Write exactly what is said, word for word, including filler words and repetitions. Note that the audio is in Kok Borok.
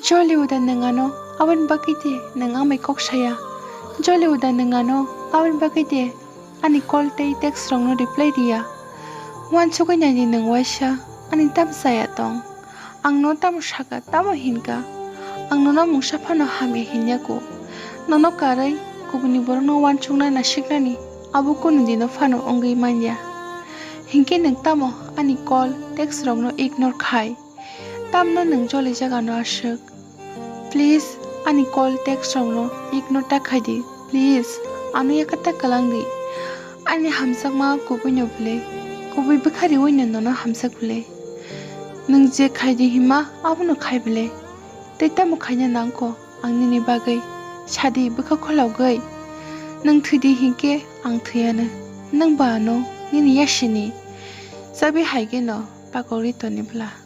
Jolly uda nwng ano aboni bagwi de nwng ang bai kok saya? Jolly uda nwng ano aboni bagwi de ani call tei text rokno reply riya? Uansugwi naidi nwng waisa ani tamo chaya tong? Ang no tamo saka, tamo hinka? Ang nono mungsa phano hamya hinyaku. Nono karwi kubuni borokno uansukna nasiknani abo kunu dino phano wngwi manya. Hinkhe nwng tamo ani call, text rokno ignore khai? Tamno nwng Jolly jagano aswk? Please, ani call, text rokno ignore ta khaidi. Please, ano yakata kwlangdi. Ani hamjakma kubuino bwle, kubui bwkha riwino nono hamjak bwle. Nwng je khaidi hima abono khai bwle. Tei tamo khaina nangkho ang nini bagwi? Sadi bwkha khologwi. Nwng thwidi hinkhe ang thwiyano. Nwng ba ano nini yasini chabi haigeno pakogri toni bwla.